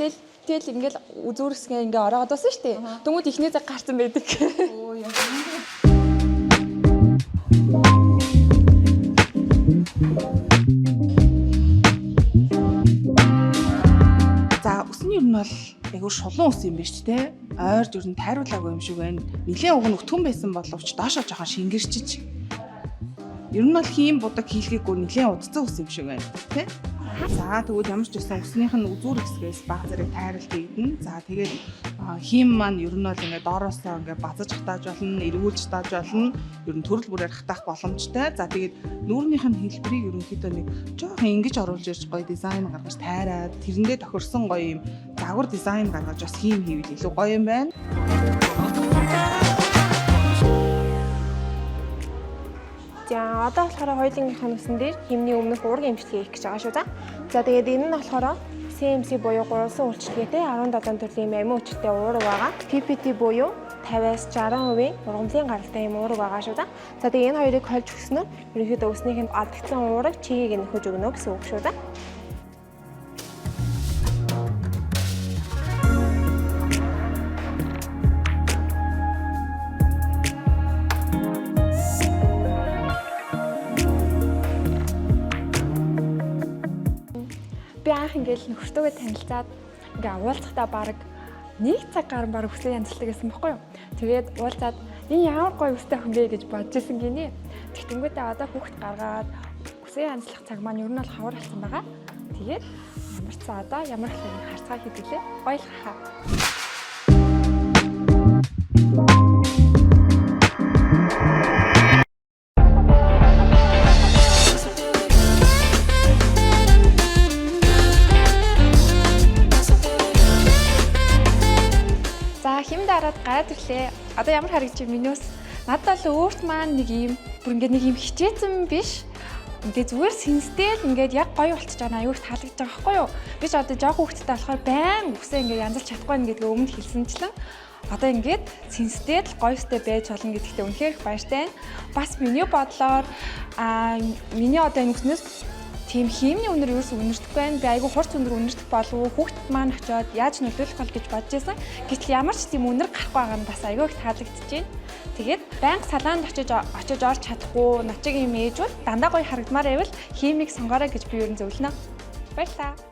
эхлээл тэгэл ингээл үзүүр хэсгээ ингээ ороогод байсан шүү дээ. Тэнгүүд ихний цаг гарсан байдаг. Оо яа. За үс нь ер нь бол айгүй шулуун ус юм байна шүү дээ. Ойрд ер нь тайруулаагүй юм шиг байна. Нилээн уг нь өтгөн байсан боловч доошоо жоохон шингэрчиж. Ер нь бол хийм будаг хийлгээгүй нилээн удцсан ус юм шиг байна тий. За тэгвэл ямар ч байсан үснийх нь үзүүр хэсгээс баг зэрэг тайралт хийгдэн. За тэгээд хийм маань ер нь бол ингээд доороосоо ингээд базаж хатааж болно, эргүүлж хатааж болно. Ер нь төрөл бүрээр хатаах боломжтой. За тэгээд нүүрнийх нь хэлбэрийг ерөнхийдөө нэг жоохон ингэж оруулж ирж гоё дизайн гаргаж тайраад тэрэндээ тохирсон гоё юм загвар дизайн гаргаж бас хийм хийвэл илүү гоё юм байна. За одоо болохоор хоёулынгийнх нь үсэн дээр химний өмнөх уургийн эмчилгээ хийх гэж байгаа шүү. За. За тэгээд энэ нь болохоор CMC буюу гурвалсан үйлчилгээтэй 17 төрлийн амин хүчтэй уурга байгаа. PPT буюу 50-аас 60% ургамлын гаралтай юм уурга байгаа шүү. За тэгээд энэ хоёрыг хольж өгснөөр ерөнхийдөө үснийх нь алдагдсан уурга чигийг нөхөж өгнө гэсэн үг шүү. Би анх ингээл нөхөртөөгөө танилцаад ингээ уулзахдаа баг нэг цаг гарan баг үсээ янзлдаг гэсэн бохгүй юу. Тэгээд уулзаад энэ ямар гоё үстэй хүн бэ гэж бодож исэн гинэ. Тэгтэнгүүтээ одоо хүүхд гаргаад үсээ янзлах цаг маань ер нь бол хавар болсон байгаа. Тэгээд ямар ч цаа одоо ямар их нэг харцгаа хийдгэлээ. Баярлалаа. За хим дараад гараад ирлээ. Одоо ямар харагдчих юм минус? Надад бол өөрт маань нэг юм бүр ингээд нэг юм хичээсэн биш. Ингээ зүгээр сэнстэй л ингээд яг гоё болчихж байгаа нь аюул таалагдж байгаа байхгүй юу? Би ч одоо жоох хүүхдтэй болохоор байн үсээ ингээд янзалж чадахгүй нэ гэдгээ өмнө хэлсэнчлэн одоо ингээд сэнстэй л гоё өстэй байж болно гэдэгтээ үнэхээр их баяртай байна. Бас миний бодлоор миний одоо энэ үснээс тийм хиймний үнэр ерөөс үнэртэхгүй байна. Би айгүй хурц өндөр үнэртэх болов уу? Хүүхдэд маань очиод яаж нөлөөлөх бол гэж бодож байсан. Гэтэл ямар ч тийм үнэр гарахгүй байгаа нь бас айгүй их таалагдчихэв. Тэгээд байнга салаанд очиж орч чадахгүй начиг юм ээжүүд дандаа гоё харагдмаар байвал хиймийг сонгоорой гэж би ер нь зөвлөнө. Баярлалаа.